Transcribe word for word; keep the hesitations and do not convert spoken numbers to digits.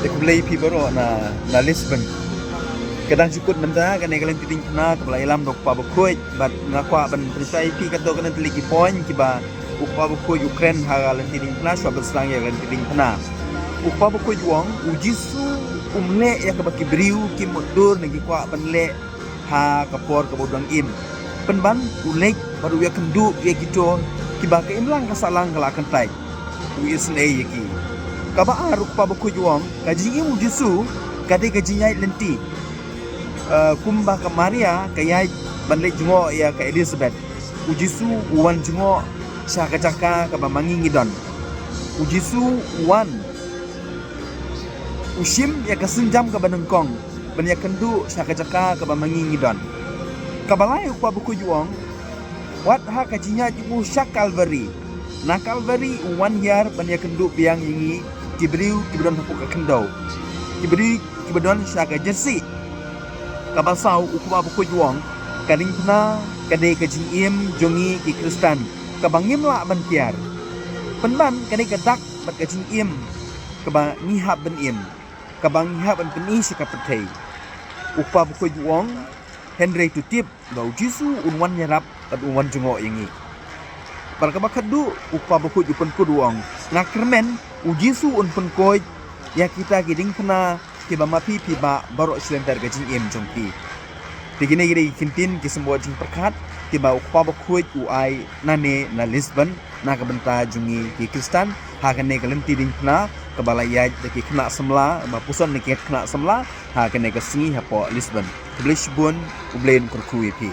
Te khublei phi baroh na, na Lisbon. Ka dang ju kut mynta kane ka lynti diengphna kaba la ïalam da u Kpa Bakhuid, bad nga kwah ban pynshai phi katto katne tylli ki point kiba u Kpa Bakhuid u kren ha ka lynti diengphna, shuwa ban sdang ïa ka lynti diengphna. U Kpa Bakhuid u ong, u Jisu um leh ïa kaba ki briew ki mutdur ne ki kwah ban leh ha ka por kaba u dang im. Pynban u leit bad u ïakynduh ïa kito kiba ka imlang ka sahlang ka la kyntait. U isynei ïa ki. Kaba ar, u Kpa Bakhuid u ong, ka jingim u Jisu ka dei ka jingïaid lynti. Eh, kumba ka Maria ka ïaid ban leit jngoh ïa ka Elizabeth, u Jisu u wan jngoh sha ka jaka kaba ma ngi ngi don. U Jisu u wan, u shim ïa ka sienjam kaba nyngkong ban ïakynduh sha ka jaka kaba ma ngi ngi don. Kaba lai, u Kpa Bakhuid u ong, wat ha ka jingïaid jong u sha Kalbari. Na Kalbari u wan hiar ban ïakynduh biang ïa ngi ki briew kiba don hapoh ka khyndew, ki briew kiba don sha ka jyrsieh. Kaba saw, u Kpa Bakhuid u ong, ka diengphna ka dei ka jingim jong ngi ki Khristan kaba ngim lah ban kiar. Pynban ka dei ka dak bad ka jingim kaba ngi hap ban im, kaba ngi hap ban pyni sha ka pyrthei. U Kpa Bakhuid u ong, hynrei to tip ba u Jisu un wan ïarap bad un wan jngoh ïa ngi. Bad kaba khatduh, u Kpa Bakhuid u pynkut u ong, nga kyrmen u Jisu un pynkhuid ïa kita ki diengphna kiba ma phi phi bah baroh shi lynter ka jingim jong phi. Te kine ki dei ki kyntien ki symboh jingpyrkhat kiba u Kpa Bakhuid u ai nangne na Lisbon na ka bynta jong ngi ki Khristan ha kane ka lynti diengphna kaba la ïaid da ki khynnah samla, ba puson na ki khynnah samla ha kane ka sngi hapoh Lisbon. Khublei shibun, U Blei un kyrkhu ïa phi.